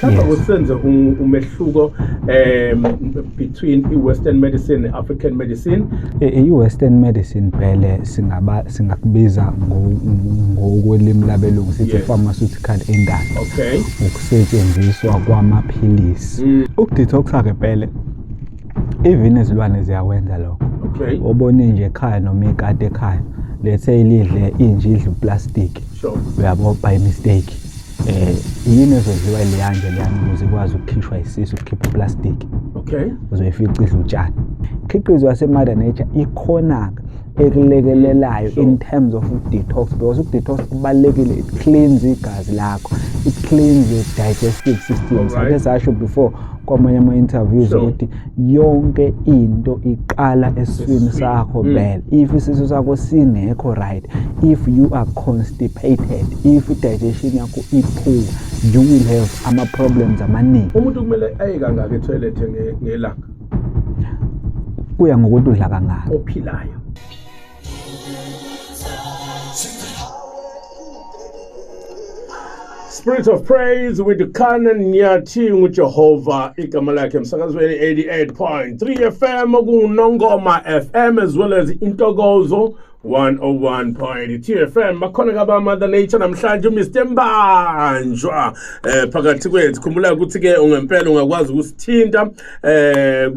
Mhlawumbe usenze umehluko between i-Western medicine ne-African medicine. I-Western medicine phele singakubiza ngokwelimi labelungu sithi pharmaceutical industry. Okay. Ukusetshenziswa kwamaphilisi. Ukudetoxa ke phele even izilwane ziyakwenza lokho. Okay. Obone nje ekhaya noma ikati ekhaya, let's say lidle inja idle uplastic. Sure. Uyabo, by mistake. Yini ezodliwa leyanje leyana ukuze ikwazi ukukhishwa isisu ukukhipha uplastic. Okay. Uzoyifica idla utshani. Imikhiqizo yase-Mother Nature ikhona ekulekelelayo in terms of detox, because ukudetox kubalulekile, it cleans igazi lakho, it cleans your digestive system. Sake sasho before kwamanye ama-interviews ukuthi yonke into iqala esiswini sakho vele. If isisu sakho singekho right, if you are constipated, if i-digestion yakho i-poor, you will have ama-problems amaningi. Umuntu kumele aye kangaki etoilet ngelanga? Kuya ngokuthi udla kangaki. Ophilayo. Spirit of Praise with Canon Nyathi nguJehova igama lakhe emsakazweni 88.3 FM kuNongoma FM as well as Intokozo 101.2 FM. Bakhona kaba Mother Nature namhlanje uMr Mbanjwa phakathi kwethu. Khumbula ukuthi ke ungempela ungakwazi ukusithinta ku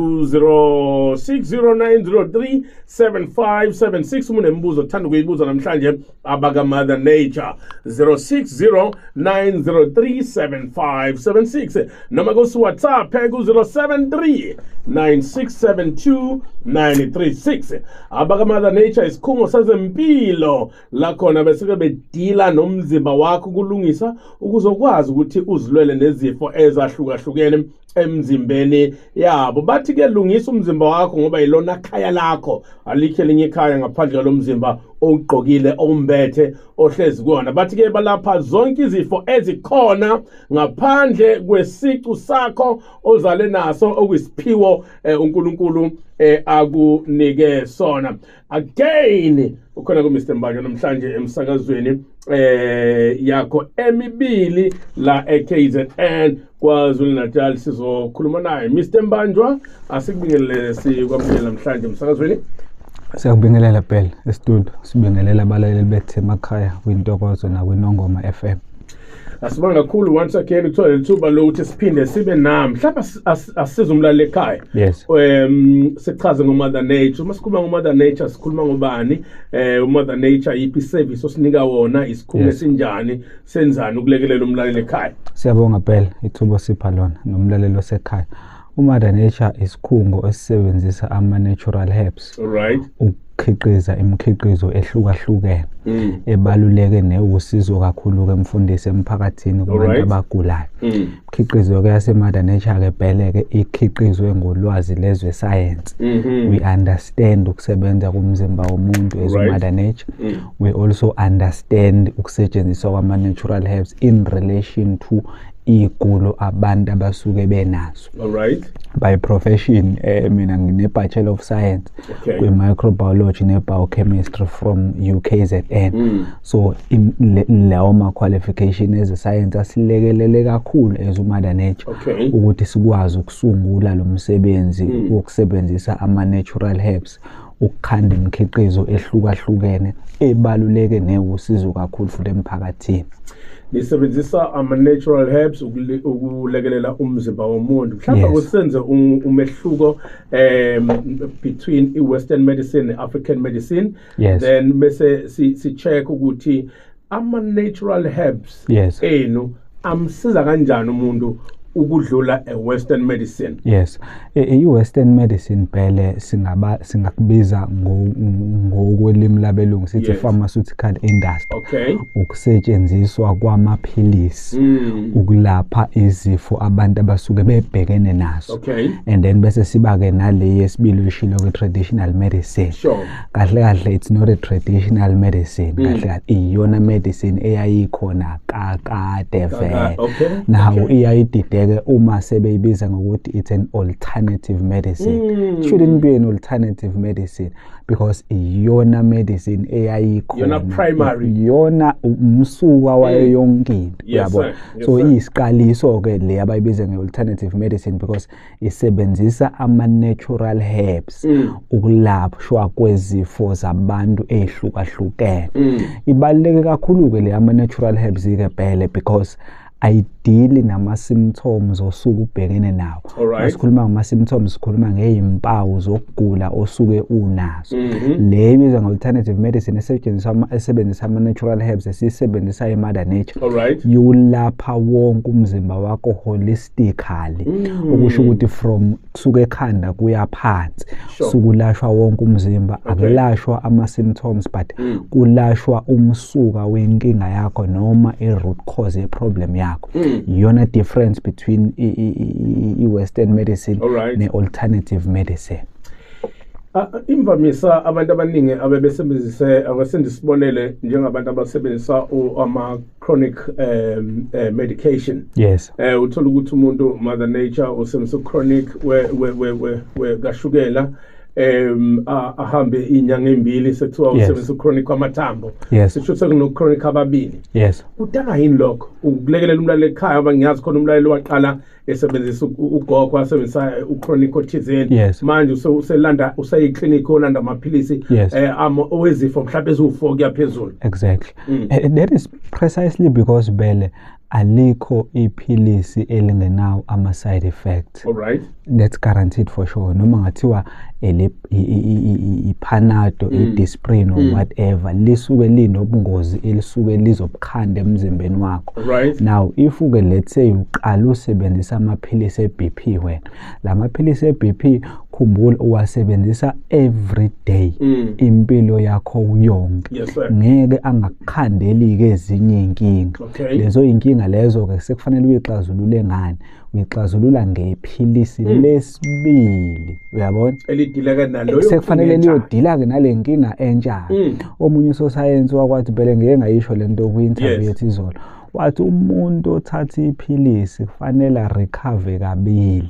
0609037576 uma unembuzo othanda ukuyibuza namhlanje abaka Mother Nature 0609037576 noma ku WhatsApp ku 0739672936. Abaka Mother Nature isikhungo sezempilo la khona bese bedila nomzimba wakho kulungisa ukuzokwazi ukuthi uzilwele nezifo ezahlukahlukene emzimbeni yabo. Bathi ke lungisa umzimba wakho ngoba yilona khaya lakho, alikho elinye ikhaya ngaphandle kwalomzimba ogqokile ombethe ohlezi kuwona. Bathi ke balapha zonke izifo ezikhona ngaphandle kwesicu sakho ozale naso okuyisiphiwo uNkulunkulu akunike sona. Again ukhona ku Mr Mbanjwa namhlanje emsakazweni yakho emibili la eKZN KwaZulu Natal. Sizokhuluma naye Mr Mbanjwa, asikubingelele sikwamukele namhlanje emsakazweni. Siyakubingelela phela e-studio, sibingelela abalaleli bethu emakhaya kwiNtokozo nakwiNongoma FM. Asibonga kakhulu once again ukuthola lethuba lokuthi siphinde sibe nami mhlawumbe asize umlaleli ekhaya. Yes. Sichaze ngo-Mother Nature. Uma sikhuluma ngo-Mother Nature sikhuluma ngobani? uMother Nature yiphi service osinika wona, isikhungo esinjani, senzani ukulekelela umlaleli ekhaya? Siyabonga phela ithuba sipha lona nomlaleli osekhaya. uMother Nature isikhungo esisebenzisa ama-natural herbs. Right. Ukukhiqiza imikhiqizo ehlukahlukene ebaluleke newusizo kakhulu ke mfundisi emphakathini kubantu abagulayo. Imikhiqizo ke yase-Mother Nature ke bhele ke ikhiqizwe ngolwazi lezwe science. We understand ukusebenza komzimba womuntu as Mother Nature. We also understand ukusetshenziswa kwama-natural herbs in relation to igulo abantu abasuke benazo. All right. By profession mina ngine Bachelor of Science kwi-microbiology ne-biochemistry from UKZN. So lawo ma-qualification eze-science asilekelele kakhulu as uMother Nature ukuthi sikwazi ukusungula lo msebenzi wokusebenzisa ama-natural herbs ukukhanda imikhiqizo ehlukahlukene ebaluleke newusizo kakhulu futhi emphakathini. Nisebenzisa ama-natural herbs ukulekelela umzimba womuntu. Mhlawumbe usenze umehluko between i-Western medicine ne-African medicine. Then bese si-check ukuthi ama-natural herbs enu amsiza kanjani umuntu ukudlula a-Western medicine. Yes. I-Western medicine phele singakubiza ngokwelimi labelungu sithi pharmaceutical industry. Okay. Ukusetshenziswa kwamaphilisi ukulapha izifo abantu abasuke bebhekene naso. Okay. And then bese siba ke nale yesibili oyishilo ke traditional medicine. Sure. Kahle kahle it's not a traditional medicine. Kahle kahle iyona medicine eyayikhona kakade vele. Okay. Now iyayididela Ubheke uma sebeyibiza ngokuthi it's an alternative medicine. It shouldn't be an alternative medicine because iyona medicine eyayikhona, Iyona primary. Iyona umsuka wayo yonke into. Uyabona? Yes, So sir. Iyisiqaliso ke le abayibiza nge-alternative medicine because isebenzisa ama-natural herbs ukulashwa kwezifo zabantu ey'hlukahlukene. Ibaluleke kakhulu-ke le ama-natural herbs-ke phela because ayidili nama-symptoms osuke ubhekene nawo. Masikhuluma ngama-symptoms, sikhuluma ngey'mpawu zokugula osuke unazo. Le ibizwa nge-alternative medicine esetshenziswa esebenzisa ama-natural herbs esiyisebenzisa e-Mother Nature yulapha wonke umzimba wakho holistically, okusho ukuthi from kusuka ekhanda kuya phansi sukulashwa wonke umzimba. Akulashwa ama-symptoms but kulashwa umsuka wenkinga yakho noma i-root cause ye-problem yakho. Iyona difference between i-western medicine ne-alternative medicine. Imvamisa abantu abaningi abebesebenzise, abasendisibonele njengabantu abasebenzisa ama chronic medication, uthola ukuthi umuntu, Mother Nature, usebenzisa chronic we kashukela, ahambe inyanga ezimbili sekuthiwa usebenzisa chronic kwamathambo. Sisho sekuno chronic ababili. Kudala yini lokho ukulekelela umlaleli ekhaya? Ngoba ngiyazi khona umlaleli waqala esebenzisa ugogo wasebenzisa uchronic othizeni. Manje uselanda useyiklinikhi olanda amaphilisi owezifo mhlawumbe eziwu-4 kuya phezulu. Exactly. That is precisely because bele alikho iphilisi elingenawo ama-side effects. All right. That's guaranteed for sure. Noma ngathiwa iPanado, i-Disprin or whatever, lisuke linobungozi elisuke lizobukhanda emzimbeni wakho. Now if uke, let's say, uqala usebenzisa amaphilisi e-BP wena, la maphilisi e-BP, khumbula uwasebenzisa every day impilo yakho yonke. yes sir Ngeke angakukhandeli-ke ezinye iy'nkinga. Lezo y'nkinga lezo-ke sekufanele uyixazulule ngani? Uyixazulula ngephilisi lesibili, uyabona? Elidileka naloyo Sekufanele nkinga entsha. Liyodila-ke nale nkinga entsha. Omunye usosayensi wakwathi phela, ngeke ngayisho le nto kwi-interview yethu izolo, wathi umuntu othatha iphilisi kufanele arecover kabili.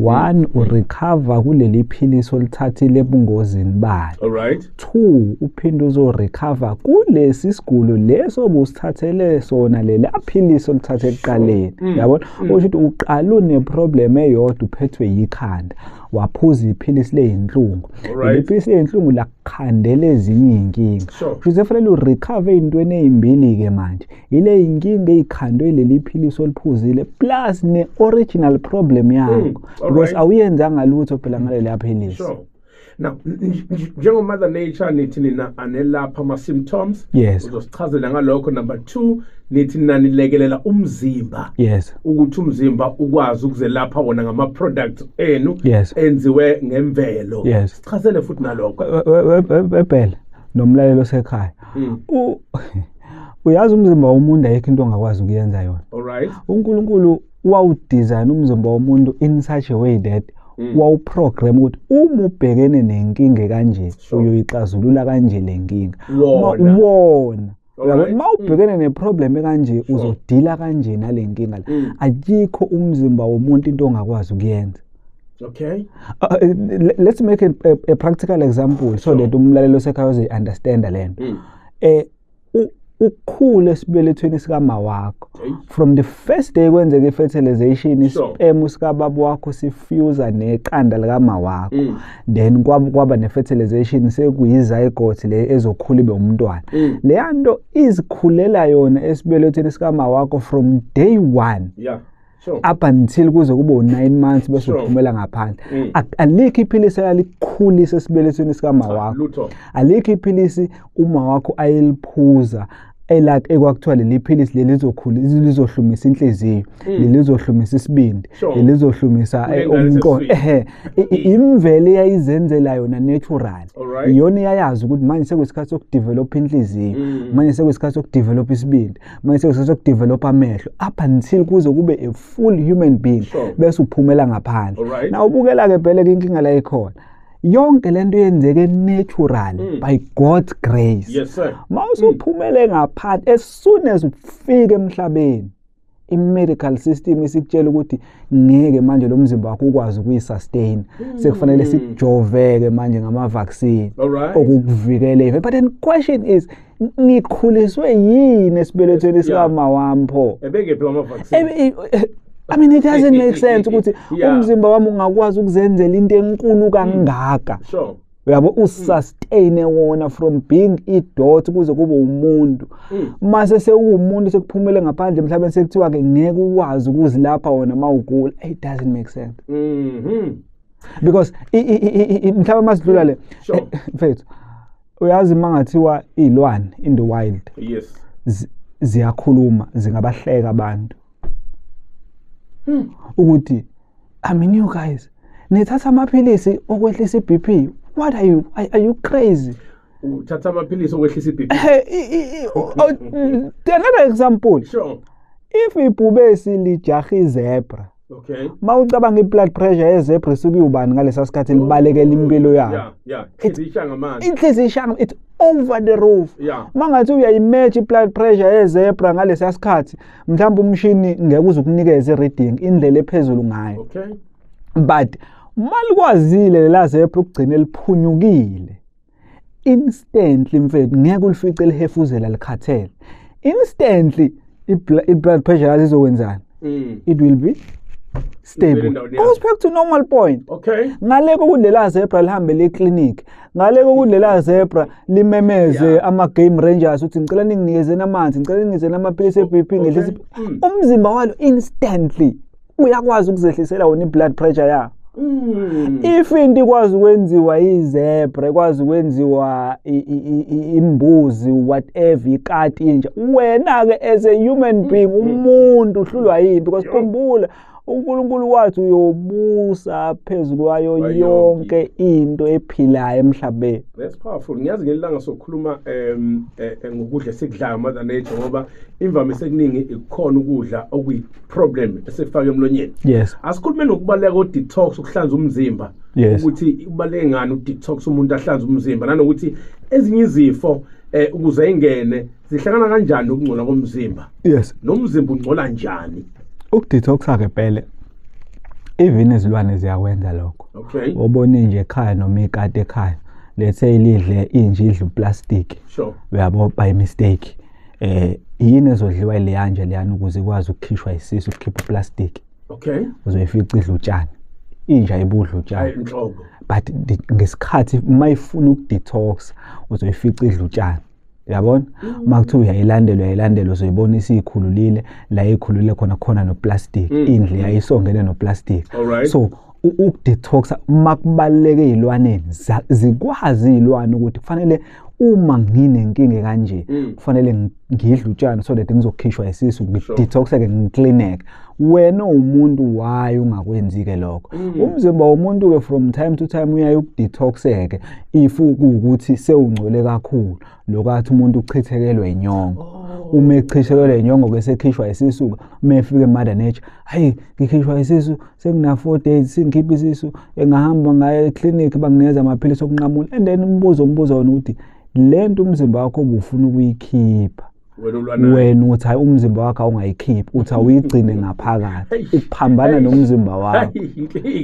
One, urecover kuleli philisi olithathile ebungozini balo. All right. Two, uphinde uzorecover kulesi sigulo leso obusithathele sona lela philisi olithathe ekuqaleni. Yabona? Usho ukuthi uqala une-problem eyodwa, uphethwe yikhanda, waphuza iphilisi ley'nhlungu. Leli philisi ley'nhlungu lakukhandela ezinye iy'nkinga. Kusho ukuthi kufanele urecover ey'ntweni ey'mbili-ke manje, ile y'nkinga ey'khandwe leli philisi oliphuzile plus ne-original problem yakho, because awuyenzanga lutho phela ngaleliya philisi. Sure. Now, njengo-Mother Nature nithi nina anelapha ama-symptoms. Uzosichazela ngalokho. Number two, nithi nina nilekelela umzimba ukuthi umzimba ukwazi ukuzelapha wona ngama-products enu enziwe ngemvelo. Sichazele futhi nalokho. Ebhele nomlalelo osekhaya, uyazi umzimba womuntu ayikho into ongakwazi ukuyenza yona. All right. UNkulunkulu wawudesign umzimba womuntu in such a way that wawuprogram ukuthi uma ubhekene nenkinga kanje, uyoyixazulula kanje le nkinga. Wona. Wona. Alright. Uma ubhekene neproblem ekanje, uzodila kanje nale nkinga le. Ayikho umzimba womuntu into ongakwazi ukuyenza. Let's make a practical example so that umlaleli osekhaya uzoyi-understanda le nto. Ukukhula esibelethweni sikama wakho, from the first day kwenzeka i-fertilization, isperm sikababa wakho sifusa neqanda likama wakho, then kwaba ne-fertilization, sekuyi-zygote le ezokhula ibe umntwana. Leya nto izikhulela yona esibelethweni sikama wakho from day one up until kuze kube u-9 months, bese uphumela ngaphandle. Alikho iphilisi elalikhulisa esibelethweni sikama wakho. Lutho. Alikho iphilisi uma wakho ayeliphuza elak ekwakuthiwa leli philisi leli lizokhula, lizohlumisa inhliziyo, leli lizohlumisa isibindi, leli lizohlumisa Kulengane umqondo. esesiswini. Ehe, imvelo eyayizenzela yona natural. Iyona iyayazi ukuthi manje sekuyisikhathi sokudevelop inhliziyo, manje sekuyisikhathi sokudevelop isibindi, manje sekuyisikhathi sokudevelop amehlo, up until kuze kube a full human being, bese uphumela ngaphandle. Na ubukela-ke phela ke inkinga la ikhona, yonke lento yenzeke natural by God's grace. Yes, sir. Ma usuphumele ngaphandle, as soon as ufika emhlabeni, I-medical system isikutshela ukuthi ngeke manje lo mzimba wakho ukwazi ukuyi-sustain, sekufanele sikujoveke manje ngama-vaccine okukuvikela. But then question is, ngikhuliswe yini esibelethweni sikama wami pho? Ebekephi lama-vaccine? I mean, it doesn't make sense ukuthi umzimba wami ungakwazi ukuzenzela into enkulu kangaka. Uyabo, usustain wona from being idot kuze kube umuntu. Mase sewumuntu sekuphumele ngaphandle emhlabeni, sekuthiwa ke ngeke ukwazi ukuzilapha wona mawugula. It doesn't make sense. Because mhlawumbe masidlula le mfethu, uyazi mangathiwa izilwane in the wild, ziyakhuluma, zingabahleka abantu ukuthi, I mean, you guys nithatha amaphilisi okwehlisa i-BP, what are you, are you crazy? Uthatha amaphilisi okwehlisa i-BP. Another example, if ibhubesi lijaha izebra, mawucabanga i-blood pressure yezebra isuke ubani ngalesa sikhathi libalekela impilo yayo? Inhliziyo ishaya, it's over the roof. Mangathi uyayimatch i-blood pressure yezebra ngalesa sikhathi, mhlawumbe umshini ngeke uze ukunikeze i-reading indlela ephezulu ngayo. But malikwazile lela zebra ukugcina liphunyukile instantly, mfethu, ngeke ulifice lihefuzela likhathele. Instantly i-blood pressure yazo izokwenzani? It will be stable, goes back to normal point. Ngale kokulela zebra lihambe le clinic, ngale kokulela zebra limemeze ama game rangers ukuthi ngicela ninginikeze amanzi, ngicela ninginikeze amaphilisi e-BP, ngehlisa umzimba walo, instantly uyakwazi ukuzehlisela wona i-blood pressure yawo. If into ikwazi ukwenziwa izebra, ikwazi ukwenziwa imbuzi, whatever, ikati, inja, wena-ke as a human being, umuntu uhlulwa yini? Because khumbula, uNkulunkulu wathi uyobusa phezu kwayo yonke into ephilayo emhlabeni. That's powerful. Ngiyazi ngelanga sokukhuluma ngokudla esikudlayo, Mother Nature, ngoba imvamise ekuningi ikhona ukudla okuyi-problem esikufaka emlonyeni. Asikhulume nokubaluleka ko-detox, ukuhlanza umzimba. Ukuthi kubaluleke ngani u-detox, umuntu ahlanze umzimba, nanokuthi ezinye izifo ukuze ingene zihlangana kanjani nokungcola komzimba. Nomzimba ungcola njani? Ukudetoxa-ke phela, even izilwane ziyakwenza lokho. Ubone nje ekhaya noma ikati ekhaya, let's say lidle inja idla uplastic. Uyabo, by mistake. Yini ezodliwa leya nje leyana ukuze ikwazi ukukhishwa isisu, ukukhipha uplastic? Uzoyifica idla utshani. Inja ibudla utshani. But ngesikhathi mayifuna ukudetox, uzoyifica idla utshani. Uyabona? Makuthiwa uyayilandela, uyayilandela, uzoyibona isikhululile la ikhulule khona khona noplastic, indlu yayisongene noplastic. So ukudetoxa makubaluleke ezilwaneni, zikwazi izilwane ukuthi kufanele uma nginenkinga kanje kufanele ngidle utshani so that ngizokhishwa isisu, ngidetoxeke, ngicleaneke. Wena umuntu why ungakwenzi ke lokho? Umzimba womuntu ke from time to time uyaye ukudetoxeke if kuwukuthi sewungcole kakhulu, lokathi umuntu uchithekelwe inyongo. Uma echithekelwe inyongo ke sekhishwa isisu, uma efika eMother Nature, hayi ngikhishwa isisu sengina 4 days singikhipha isisu, engahamba ngaye eclinic banginikeza amaphilisi okunqamula. And then umbuzo wona ukuthi lento umzimba wakho ubufuna ukuyikhipha wena uthi hayi umzimba wakho awungayikhiphi, uthi awuyigcine ngaphakathi, uphambana nomzimba wakho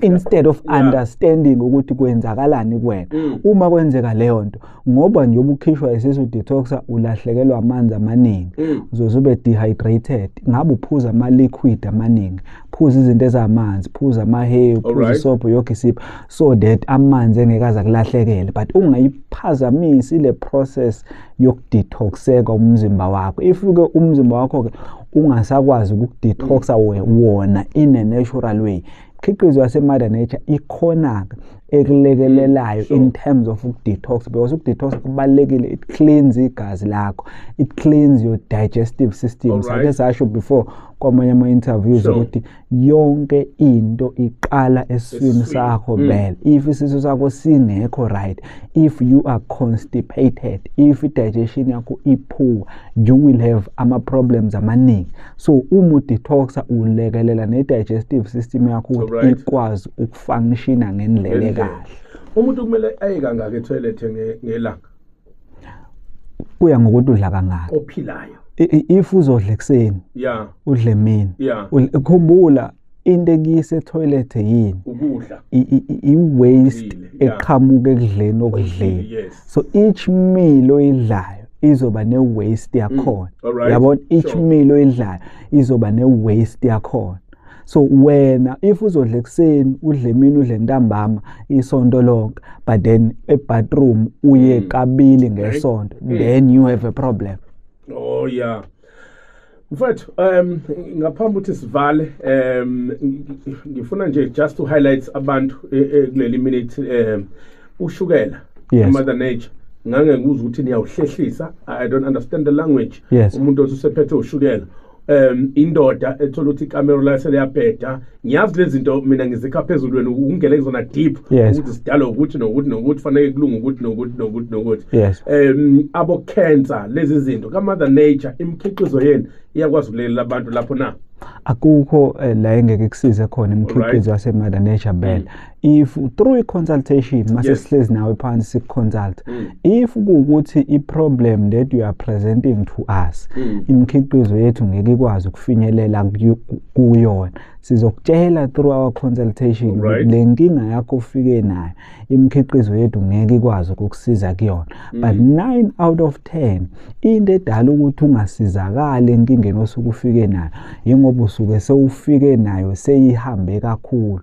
instead of understanding ukuthi kwenzakalani kuwena. Uma kwenzeka leyo nto, ngoba nje ubukhishwa isisu detoxa, ulahlekelwa amanzi amaningi, uzoze ube dehydrated. Ngabe uphuza ama liquid amaningi, phuza izinto ezamanzi, phuza amahewu, phuza isobho, yonke isipho, so that amanzi engeke aze akulahlekele, but ungayiphazamisi le process yokudetoxeka umzimba wakho. If ke umzimba wakho ke ungasakwazi ukudetoxa wona in a natural way, ikhiqizo yase-Mother Nature ikhona ekulekelelayo in terms of ukudetox, because ukudetox kubalulekile. It cleans igazi lakho, it cleans your digestive system. Sake sasho before kwamanye ama-interviews ukuthi yonke into iqala esiswini sakho bele. If isisu sakho singekho right, if you are constipated, if i-digestion yakho ipoor, you will have ama-problems amaningi. So uma udetoxa ulekelela ne-digestive system yakho ukuthi ikwazi ukufunctiona ngendlela kahle. Umuntu kumele aye kangaki etoilet ngelanga? Kuya ngokuthi udla kangaki. Ophilayo. If uzodla ekuseni, udle emini, khumbula into ekuyise toilet yini? Ukudla. I-waste eqhamuka ekudleni okudleni. So each meal oyidlayo izoba ne-waste yakhona. Yabona, each meal oyidlayo izoba ne-waste yakhona. So wena if uzodla ekuseni, udle emini, udle ntambama isonto lonke, but then e-bathroom uye kabili ngesonto, then you have a problem. Oh yeah. Mfethu, ngaphambi ukuthi sivale, ngifuna nje just to highlight abantu kuleli minute, ushukela. Mother Nature ngangekuza ukuthi niyawuhlehlisa. I don't understand the language. Umuntu othi usephethe ushukela, indoda ethola ukuthi ikamero la seliyabheda, ngiyazi lezi zinto mina ngizikha phezulu, wena ungene kuzona deep, ukuthi sidalwa ukuthi nokuthi nokuthi fanele kulunga ukuthi nokuthi nokuthi nokuthi, abo cancer, lezi zinto ka Mother Nature, imikhiqizo yenu iyakwazi ukulekelela abantu lapho na? Akukho la engeke kusize khona imikhiqizo yase Mother Nature bela. If through i-consultation, mase sihlezi nawe phansi siku-consult, if kuwukuthi i-problem that you are presenting to us, imikhiqizo yethu ngeke ikwazi ukufinyelela kuyona, sizokutshela through our consultation le nkinga yakho ufike nayo, imikhiqizo yethu ngeke ikwazi ukukusiza kuyona. But 9 out of 10 into edala ukuthi ungasizakali enkingeni osuke ufike nayo yingoba usuke sewufike nayo seyihambe kakhulu,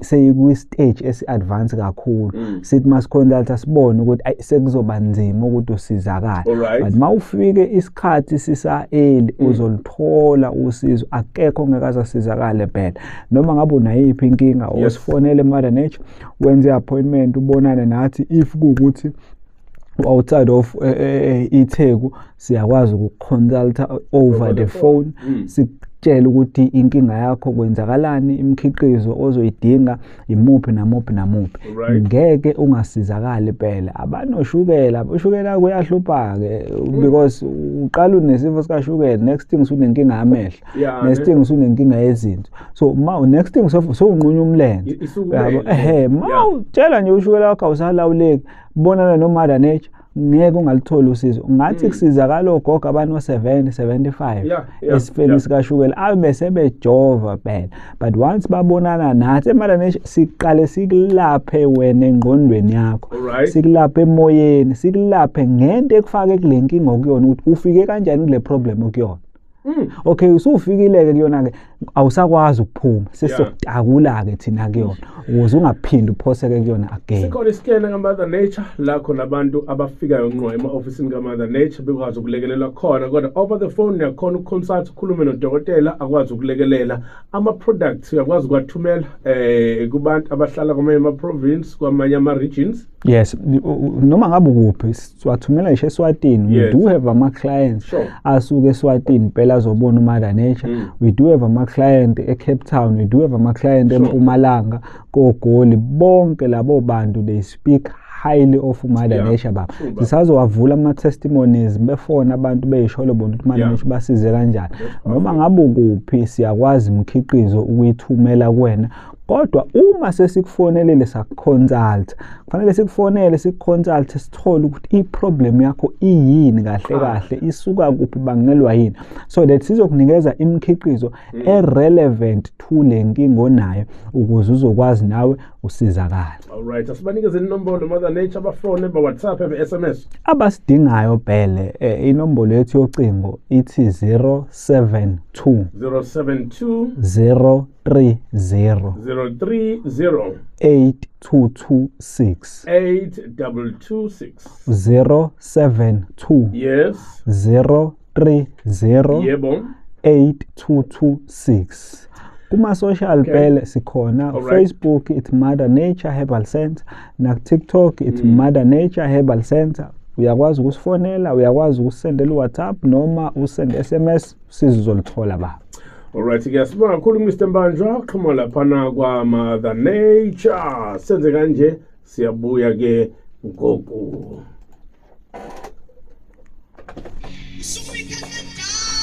seyikwi-stage esi-advance kakhulu. Sithi masi-consulta sibone ukuthi ayi, sekuzoba nzima ukuthi usizakale. But mawufike isikhathi sisa-early, uzoluthola usizo. Akekho ongeke aze asizakale phela. Noma ngabe unayiphi inkinga, usifonele Mother Nature, wenze i-appointment, ubonane nathi. If kuwukuthi outside of iTheku, siyakwazi ukuconsulta over the phone, sikutshele ukuthi inkinga yakho kwenzakalani, imikhiqizo ozoyidinga imuphi namuphi namuphi. Ngeke ungasizakali phela. Abanoshukela, ushukela kuyahlupha-ke, because uqala unesifo sikashukela, next thing usunenkinga yamehlo, next thing usunenkinga yezinto, so ma next thing sowunqunya umlenze. Yabo, ehe, ma utshela nje ushukela wakho awusalawuleki, bonana no-Mother Nature, ngeke ungalitholi usizo. Ngathi kusizakala ogogo abano-70 75 esifeni sikashukela, abe sebejova phela. But once babonana nathi e-Mother Nature, siqale sikulaphe wena engqondweni yakho, sikulaphe emoyeni, sikulaphe ngento ekufake kule nkinga okuyona, ukuthi ufike kanjani kule problem okuyona. Okay, usufikile-ke kuyona-ke, awusakwazi ukuphuma, sesizokutakula-ke thina kuyona ukuze ungaphindi uphoseke kuyona again. Sikhona isikena ka-Mother Nature la khona abantu abafikayo ngqo ema-ofisini ka-Mother Nature bekwazi ukulekelelwa khona, kodwa over the phone uyakhona ukuconsult, ukhulume nodokotela akwazi ukulekelela. Ama-products uyakwazi ukuwathumela kubantu abahlala kwamanye ama-province, kwamanye ama-regions? Yes, noma ngabe ukuphi, siwathumela ngisho eSwatini. We do have ama-clients asuke eSwatini phela azobona uMother Nature. We do have ama-client e-Cape Town, we do have ama-client eMpumalanga, koGoli. Bonke labo bantu, they speak highly of uMother Nature, baba. Sisazowavula ama-testimonies befona abantu beyisholo bona ukuthi uMother Nature basize kanjani. Noma ngabe ukuphi, siyakwazi imikhiqizo ukuyithumela kuwena, kodwa uma sesikufonelele sakuconsult, kufanele sikufonele sikuconsult, sithole ukuthi i-problem yakho iyini kahle kahle, isuka kuphi, bangelwa yini, so that sizokunikeza imikhiqizo e-relevant to le nkinga onayo ukuze uzokwazi nawe usizakale. Alright, asibanikeze inombolo Mother Nature, abafone, ba-WhatsApp, be-SMS. Abasidingayo bhele, inombolo yethu yocingo ithi 072 072 030 030 8226. 8226. 072 030 8226. Kuma-social phela sikhona. Facebook it's Mother Nature Herbal Center, na-TikTok it's Mother Nature Herbal Center. Uyakwazi ukusifonela, uyakwazi ukusendela u-WhatsApp noma usende SMS, usizo uzoluthola baba. Alright, ke sibonga kakhulu Mr Mbanjwa, xhuma laphana kwa Mother Nature. Senze kanje, siyabuya ke ngoku. Sumikhathi.